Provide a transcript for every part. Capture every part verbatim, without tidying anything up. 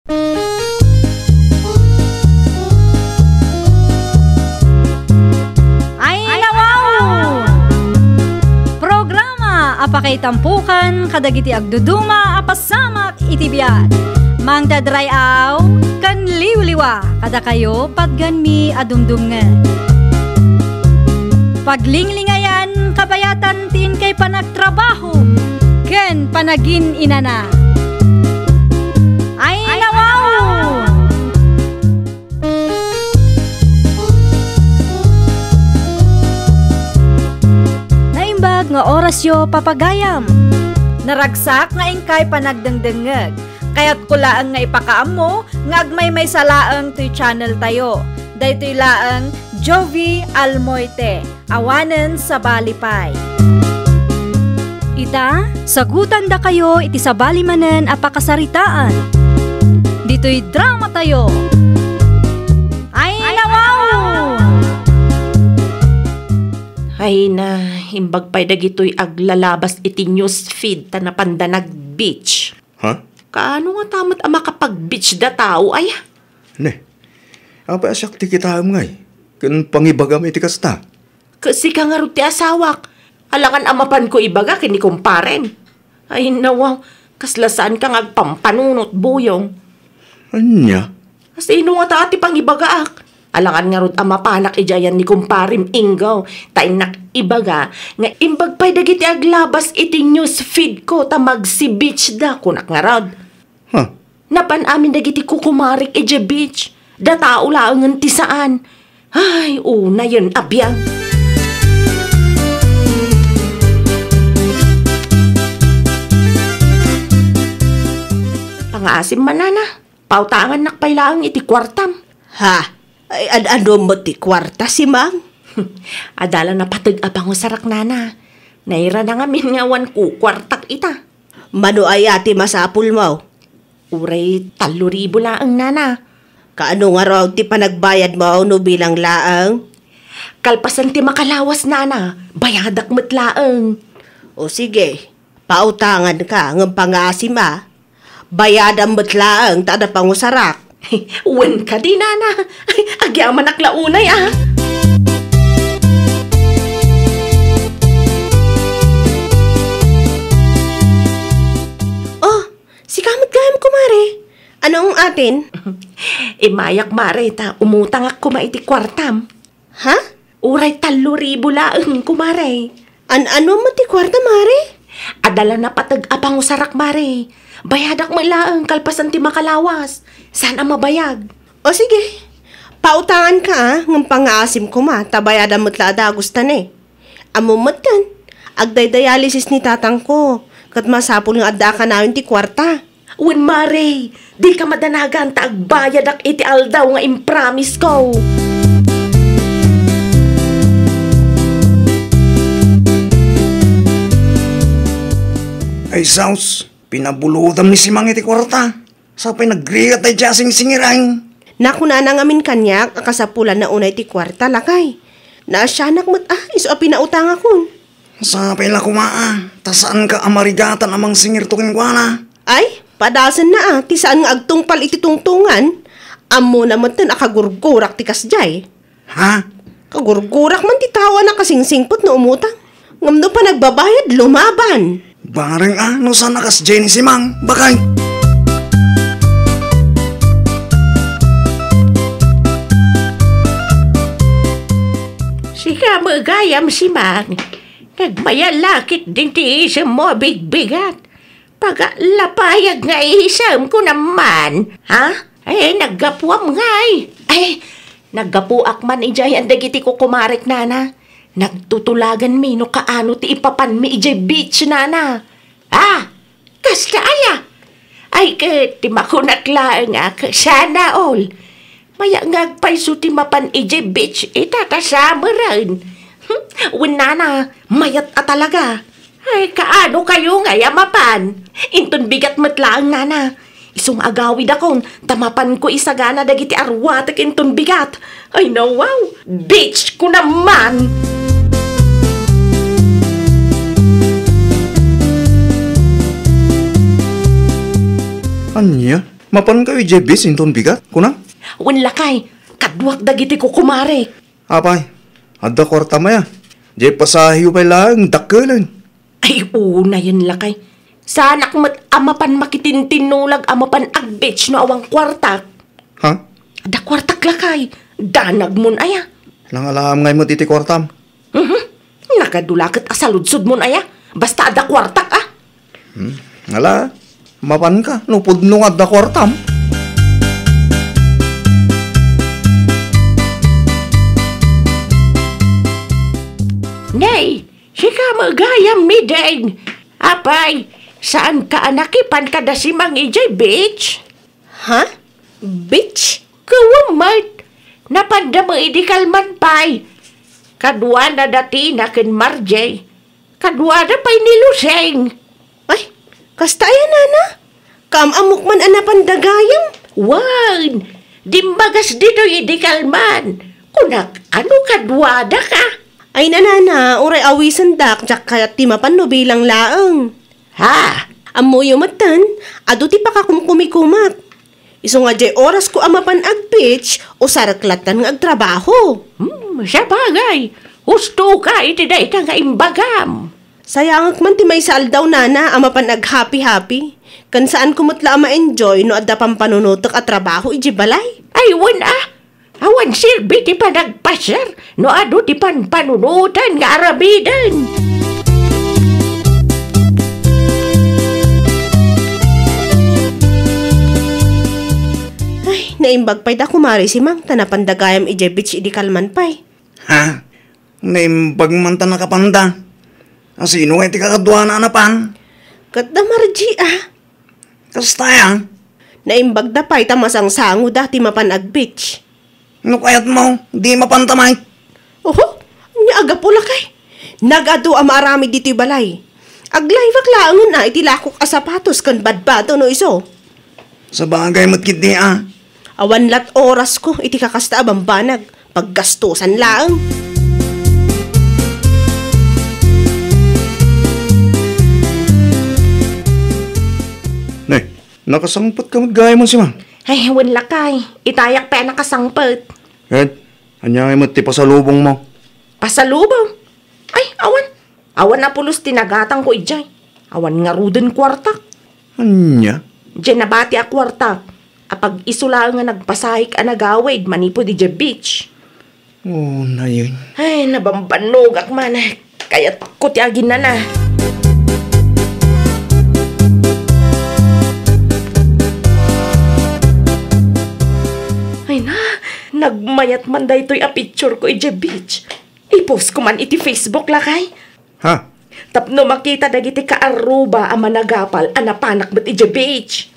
Ay, nawaw! Programa a pakaitampukan kadagiti agduduma a pasamak iti biag. Mangdadray-aw ken liwliwa kadakayo patgenmi a dumdumngeg. Paglinglingayan kabayatan ti inkay panagtrabaho ken panagin-inana. Ay, nawaw! Naimbag nga orasyo, papagayam. Naragsak nga inkay panagdengdengngeg. Kayatko laeng nga ipakaammo nga agmaymaysa laeng toy channel tayo. Daytoy laeng Jovi Almoite. Awanen sabali pay. Ita, sagutandakayo iti sabali manen a pakasaritaan. Ditoy drama tayo. Ay, nawaw! Ay na, imbag pay dagitoy aglalabas iti news feed ta napanda nag-beach. Ha? Kaano ngata met a makapag-beach da tao, aya? Ne, apay a siak ti kitaem ngay? Ken pangibagam iti kasta? Ket sika ngarud ti asawak. Alangan a mapanko ibaga ken ni kumparem. Ay, nawaw, kasla saanka nga agpampanunot, Buyong. Ania? Sino ngata ti pangibagaak? Alangan ngarud a mapanak idiay ni kumparem Ingaw, ta innak ibaga nga imbag pay dagiti aglabas iti news feed ko ta magsi-beach da, kunak ngarud. Ha? Napan amin dagiti kukumarek idiay beach. Da tao laengen ti saan. Ay, unayen a biag. Pangaasim man, nana. Pautangannak pay laeng iti kuartam. Ha? Ay, ad-adu met ti kuarta, Simang? Adala napateg a pangusarak, nana. Nairana ngamin nga awan kukuartak ita. Mano aya ti masapulmo? Uray tallo ribu laeng, nana. Kaano ngarud ti panagbayadmo no bilang laeng? Kalpasan ti makalawas, nana, bayadak met laeng. O sige, pautanganka ngem pangaasim a. Bayadam met laeng ta adda pangusarak. Wen kadi, nana. Ay, agyamanak la unay, a. Oh, sika met gayam, kumare. Anong atin? Immayak, mare, ta umutangak koma iti kuartam. Ha? Uray tallo ribu laeng, kumare. An-ano met ti kuarta, mare? Adala napateg a pangusarak, mare. Bayadak met laeng kalpasan ti makalawas. Saan a mabayag? O sige, pautanganka a, ngem pangaasim koma, ta bayadam met la a dagusta ne. Ammom metten, agdaydialysis ni tatangko, ket masapul nga adda a kanayon ti kuarta. Wen, mare, dika madanagan ta agbayadak iti aldaw nga impromise ko. Ay, sus, pinabulotam ni Simang iti kuarta. Sapay nagrigat daydiay a singsingir. Nakunana ngamin kaniak a kasapulanna unay ti kuarta, lakay. Naasianak met a, isu a pinautangakon. Sapay la koma a, ta saanka a marigatan a mangsingirto kenkuana. Ay, padasenna a, ti saan nga agtungpal iti tungtongan. Ammona metten a kagurgurak ti kasdiay. Ha? Kagurgurak man ti tao a nakasingsingpet no umutang. Ngem no panagbabayad, lumaban. Bareng a, no saan a kasdiay ni Simang, bakay. Sika met gayam, Simang. Nagmayallakit din ti isemmo a bigbigat. Pagallapayag nga isem, kunam man. Ha? Ay, naggapuam ngay. Ay, naggapuak man idiay dagiti kukumarek, nana. Nagtutulaganmi no kaano ti ipapanmi idiay beach, nana. Ah, kasta aya? Ay, ket ti makunak laeng a, sana all. Mayat nga agpayso ti mapan idiay beach ita ta summer-en. Hmm, wen nana, mayat a talaga. Ay, kaano kayo ngay a mapan? Inton bigat met laeng, nana. Isu nga agawidakon, ta mapanko isagana dagiti arwatek inton bigat. Ay, nawaw, beach ko naman! Ania? Mapankayo idiay beach inton bigat, kunam? Wen lakay, kaduak dagiti kukumarek. Apay, adda kuartam aya? Diay pasaheyo pay laeng, dakkelen. Ay, unayen lakay. Saanak met a mapan makitintinnulag a mapan ag-beach no awan kuartak. Ha? Adda kuartak lakay. Danagmon aya. Nangalaam ngay met iti kuartam? Mhm. Nagadu la ket a saludsodmon aya. Basta adda kuartak, a. Hmm. Ala, mapanka no pudno nga adda kuartam. Nay, sika met gayam, Mideng. Apay, saanka a nakipan kada Simang idiay beach? Ha? Beach? Ket wen met, napanda met idi kalman pay. Kaduana da Tina ken Marjay. Kaduada pay ni Luseng. Ay, kasta aya, nana? Kaam-ammok man a napanda gayam? Wen, dimmagas ditoy idi kalman. Kunak, ano kaduadaka? Ay, nanana, uray awisendak, diak kayat ti mapan no bilang laeng. Ha? Ammoyo metten, adu ti pakakumkumikumak. Isu nga diay orasko a mapan ag-beach, usarek lattan nga agtrabaho. Hmm, sabagay. Husto ka iti dayta nga imbagam. Sayangek man ti maysa aldaw, nana, a mapan aghapi-hapi. Ken saanko met la a ma-enjoy no adda pampanunotek a trabaho idiay balay. Ay, wen a. Awan serbi ti panagpasiar no adu ti panpanunotan nga aramiden. Ay, naimbag pay da kumare Simang, ta napanda gayam idiay beach idi kalman pay. Ha? Naimbag man ta nakapanda. A, sino ngay ti kakaduana a napan? Ket da Margie, a. Kasta aya? Naimbag da pay ta masangsangoda ti mapan ag-beach. No kayatmo, di mapanta met. Oho, ania a gapu lakay? Nagadu a maaramid ditoy balay. Aglaybak laengen a iti lakok a sapatos ken badbato no isu. Sabagay met ketdi a. Awan lat orasko iti kakasta a bambanag. Paggastusan laeng. Ne, nakasangpetka met gayam, Simang? Ay, wen lakay. Itayak pay a nakasangpet. Ket, ania ngay met ti pasalubongmo? Pasalubong? Ay, awan. Awan a pulos ti nagatangko idiay. Awan ngaruden kuartak. Ania? Diay nabati a kuartak, a pag-isu laeng nga nagpasahek a nagawid manipud idiay beach. Unayen. Ay, nabambannogak man. Kayatko ti aginana. Ay na, nagmayat man daytoy a picture ko idiay beach. I-post ko man iti Facebook, lakay. Ha? Tapno makita dagiti kaarruba a managapal a napanak met idiay beach.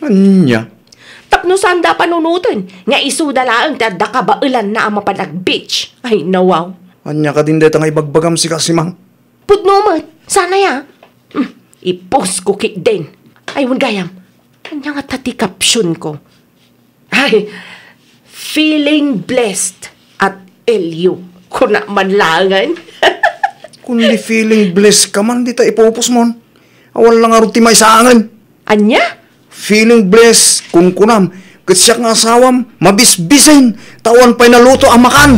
Ania? Tapno saanda panunoten nga isuda laeng ti adda kabaelanna a mapan ag-beach. Ay, nawaw. Ania kadin dayta nga ibagbagam, sika, Simang? Pudno met. Saan aya? Hmm, i-post ko ketdin. Ay, wen gayam. Ania ngata ti caption ko? Ay, feeling blessed at L U. Kuna man laengen. Kundi feeling blessed ka man, dita i-post mon. Awan la ngarud ti maysaangen. Ania? Feeling blessed, kunkunam, ket siak nga asawam, mabisbisen, ta awan pay naluto a makan.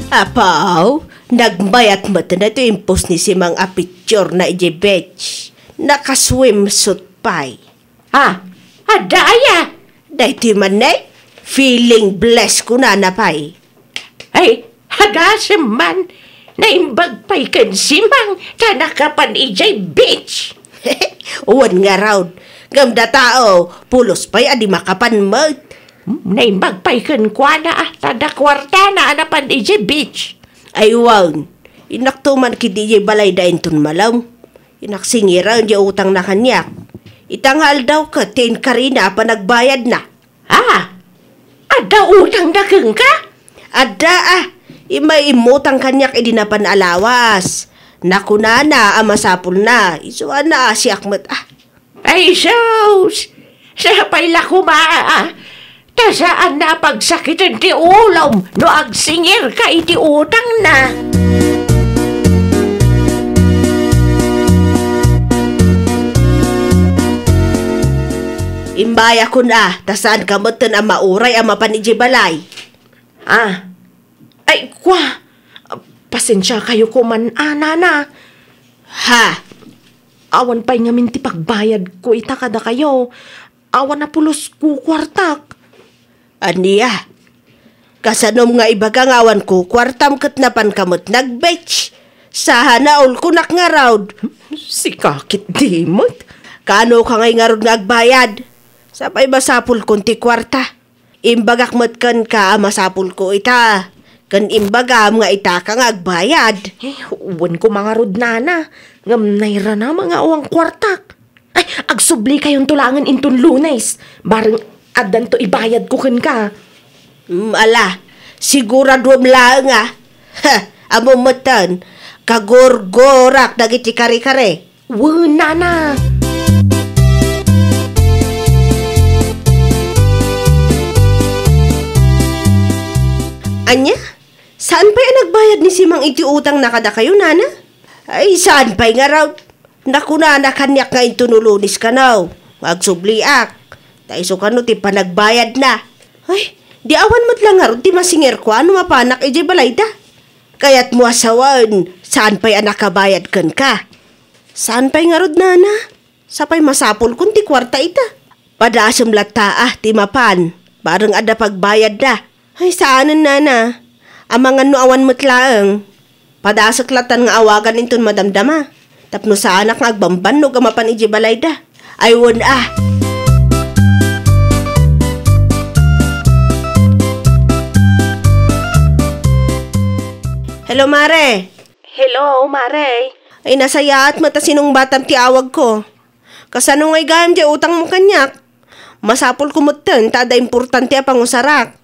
Apaw, nagmayat met daytoy i-post ni Simang a picture na idiay beach. Naka-swimsuit pay. Ah, adda aya? Daytoy man ne, feeling blessed kunana pay. Ay, agasem man, naimbag pay ken Simang ta nakapan idiay beach. Wen ngarud, ngem dayta, pulos pay a di makapan met. Hmm, naimbag pay kenkuana, ah, ta adda kuartana a napan idiay beach. Ay wen, innakto man ketdi idiay balayda inton malem. Innak singiren diay utangna kaniak. Ita nga aldaw ket ti inkarina a panagbayadna. Ah, adda utangda kenka? Adda, ah. Immay immutang kaniak idi napan a lawas. Nakunana a masapulna. Isu a naasiak met, ah. Ay, sus! Sapay la koma, ah. Ta saanna a pagsakiten ti ulom no agsingirka iti utangna. Payakon a, ta saanka metten a mauray a mapan idiay balay. Ah. Ay, kua. Pasensiakayo koman a, nana. Ha? Awan pay ngamin ti pagbayadko ita kadakayo. Awan a pulos kukuartak. Ania? Kasanom nga ibaga nga awan kukuartam ket napanka met nag-beach? Sahanaulkonak ngarud. Sika ketdi met. Kaanoka ngay ngarud nga agbayad? Sapay masapulkon ti kuarta. Imbagak met kenka a masapulko ita. Ken imbagam nga itaka nga agbayad. Eh, wen koma ngarud, nana. Ngem nairana nga awan kuartak. Ay, agsublikayonto laengen inton Lunes. Bareng addanto ibayadko kenka. Mm, ala, siguraduem laeng a. Ha, ammom metten, kagurgurak dagiti kare-kare. Wen, nana. Ania? Saan pay a nagbayad ni Simang iti utangna kadakayo, nana? Ay, saan pay ngarud? Nakunana kaniak nga inton Lunes kano, nga agsubliak. Ta isu kano ti panagbayadna. Ay, di awan met la ngarud ti masingirko a no mapanak idiay balayda. Kayatmo a sawen, saan pay a nakabayad kenka? Saan pay ngarud, nana? Sapay masapulkon ti kuarta ita. Padasem latta a ti mapan, bareng adda pagbayadda. Ay, saanen, nana. Amangan no awan met laeng. Padasek lattan nga awagan inton madamdama. Tapno saanak nga agbambannog a mapan idiay balayda. Ay, wen a. Hello, mare. Hello, mare. Ay, nasayaat met a sinungbatam ti awagko. Kasano ngay gayam diay utangmo kaniak? Masapulko metten ta adda importante a pangusarak.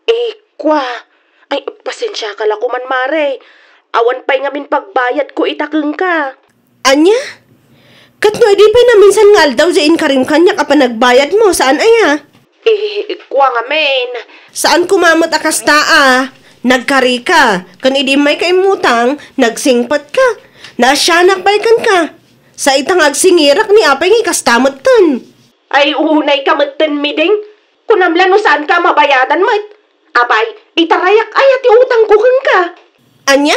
Eh, kua. Ay, pasensiaka la koman, mare. Awan pay ngamin pagbayadko ita kenka. Ania? Ket no idi pay naminsan nga aldaw diay inkarim kaniak a panagbayadmo, saan aya? Eh, kua ngamin. Saan koma met a kasta a. Nagkarika, ken idi immayka immutang, nagsingpetka. Naasianak pay kenka. Sa ita nga agsingirak ni apay nga ikasta metten. Ay, unayka metten, Miding. Kunam la no saanka a mabayadan met. Apay, itarayak aya ti utangko kenka? Ania?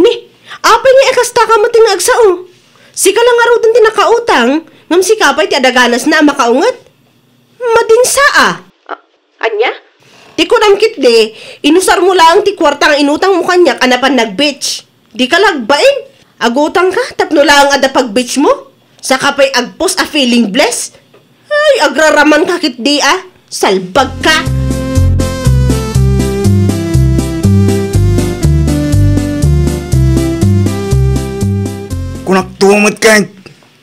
Ni, apay nga ikastaka metten nga agsao? Sika la ngaruden ti nakautang, ngem sika pay ti adaganasna a makaunget? Madinsa a. A-, ania? Ti kunam ketdi, inusarmo laeng ti kuarta nga inutangmo kaniak a napan nag-beach. Dika la agbain. Agutangka tapno laeng adda pag-beachmo. Saka pay agpost a feeling blessed. Ay, agraramanka ketdi a. Salbagka. Kunakto met ket,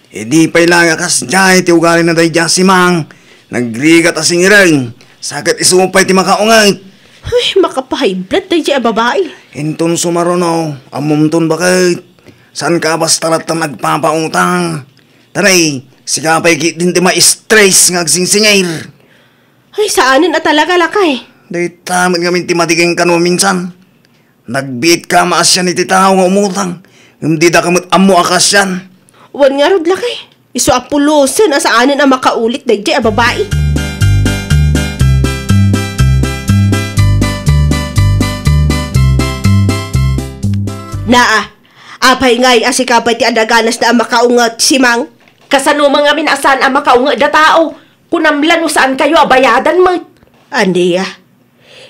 idi pay laeng a kasdiay ti ugalina daydiay a Simang, nagrigat a singireng, sa ket isu pay ti makaunget. Ay, makapahay blood daydiay a babai. Inton sumaruno, ammomton baket. Saanka a basta latta nga agpapautang. Tanay, sika pay ketdin ti ma-stress nga agsingsingir. Ay, saanen a talaga, lakay. Dayta met ngamin ti madikeng kano minsan. Nagbiitka a maasian iti tao nga umutang, ngem didaka met ammo a kaasian. Wen ngarud, lakay. Isu a pulosen a saanen a makaulit daydiay a babai. Naa, apay ngay a sika pay ti adaganasna a makaunget, Simang? Kasano man ngamin a saan a makaunget a tao? Kunam la no saankayo a bayadan met. Ania?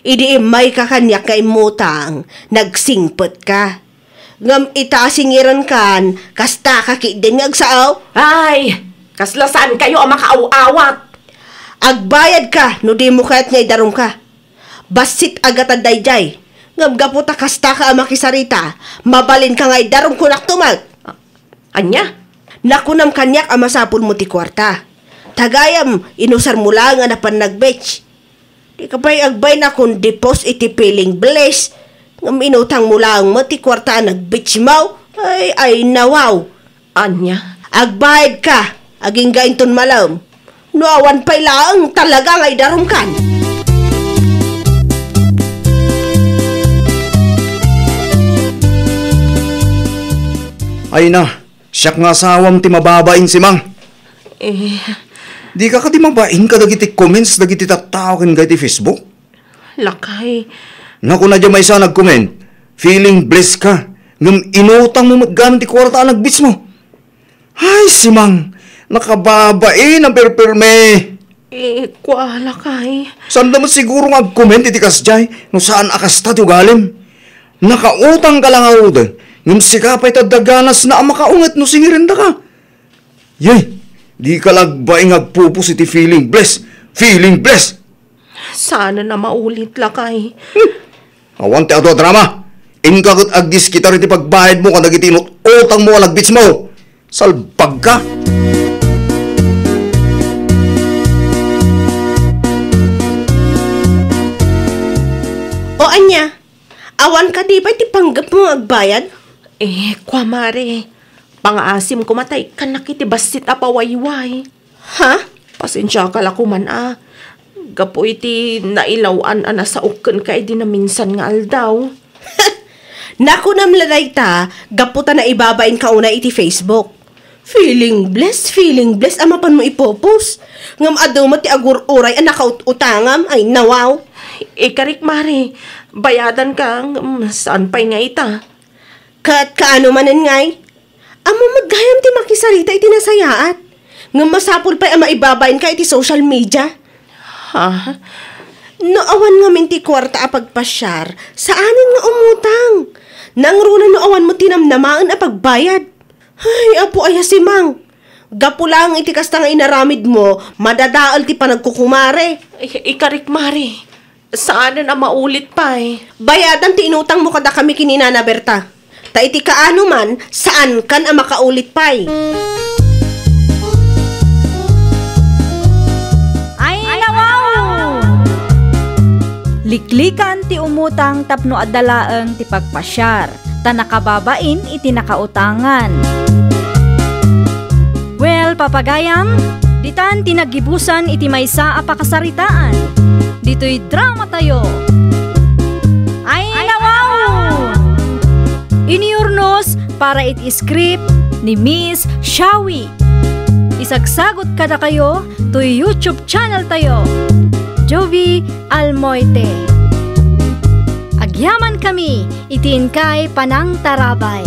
Idi immayka kaniak nga immutang, nagsingpetka. Ngem ita a singirenkan, kastaka ketdin nga agsao? Ay, kasla saankayo a makaaw-awat. Agbayadka no dimo kayat nga idarumka. Bassit a gatad daydiay. Ngem gapu ta kastaka a makisarita, mabalinka nga idarumko naktumek. Ania? Nakunam kaniak a masapulmo ti kuarta. Ta gayam, inusarmo laeng a napan nag-beach. Dika pay agbain a kundi post iti feeling blessed. Ngem inutangmo laeng met ti kuarta a nag-beachmo. Ay, ay, nawaw. Ania? Agbayadka, agingga inton malem. No awan pay laeng talaga nga idarumkan. Ay na, siak nga asawam ti mababain, Simang. Eh, Dika kadi mabain kadagiti comments dagiti tattao ken iti Facebook? Lakay. Nakuna diay maysa a nag-comment, "Feeling blessed ka, ngem inutang mo met gamin ti kuarta a nag-beach mo." Ay, Simang, nakababain a perperme. Eh, kua, lakay. Saan da met siguro nga ag-comment iti kasdiay no saan a kasta ti ugalim? Nakautang ka la ngarud, ngem sika pay ti adda ganasna a makaunget no singiren daka. Yay, dika la agbain nga agpupos iti feeling blessed, feeling blessed. Saan a maulit, lakay. Hmm. Awan ti adu a drama. Inka ket agdiskitar iti pagbayadmo kadagiti inut-utangmo a nag-beach mo. Salbagka! O ania? Awan kadi pay ti panggepmo nga agbayad? Eh, kua, mare. Pangaasim koma ta ikkannak iti bassit a pawayway. Ha? Pasensiaka la koman a. Gapu iti nailaw-an a nasaok kenka idi naminsan nga aldaw. Nakunam la dayta, gapu ta naibabainka unay iti Facebook. Feeling blessed, feeling blessed a mapanmo ipupos. Ngem adu met ti agur-uray a nakaut-utangam, ay nawaw. Ikarik, mare, bayadanka, ngem saan pay nga ita? Ket kaano manen ngay? Ammom met gayam ti makisarita iti nasayaat. Ngem masapul pay a maibabainka iti social media. Ha? No awan ngamin ti kuarta a pagpasiar, saanen nga umutang. Nangruna no awan met ti namnamaen a pagbayad. Ay, Apo, aya, Simang. Gapu laeng iti kasta nga inaramidmo, madadael ti panagkukumare. Ay, ikarik, mare. Saanen a maulit pay. Bayadam ti inutangmo kadakami ken ni Nana Berta. Ta iti kaano man, saankan a makaulit pay. Ay, nawaw! Liklikan ti umutang tapno adda laeng ti pagpasiar, ta nakababain iti nakautangan. Well, papagayam, ditan ti naggibusan iti maysa a pakasaritaan. Ditoy dramatayo. Ay, nawaw! Inurnos para iti script ni Miss Shawi. Isagsagut kadakayo toy YouTube channel tayo, Jovie Almoite. Agyaman kami iti inkay panangtarabay.